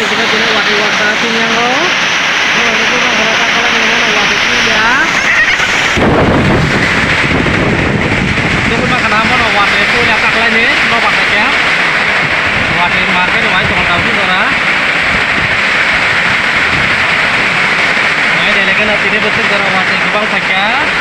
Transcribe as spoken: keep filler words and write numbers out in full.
Sini sini watwi wasa sini yang lo. Ini bukan kena tak kalau ini mana watwi sini ya. Ini bukan kena mana watwi itu ya tak lain ini mau pakai ya. Watwi market wai tong tahu sih ora. Wai dele kena sini betul ora watwi kubang pakai.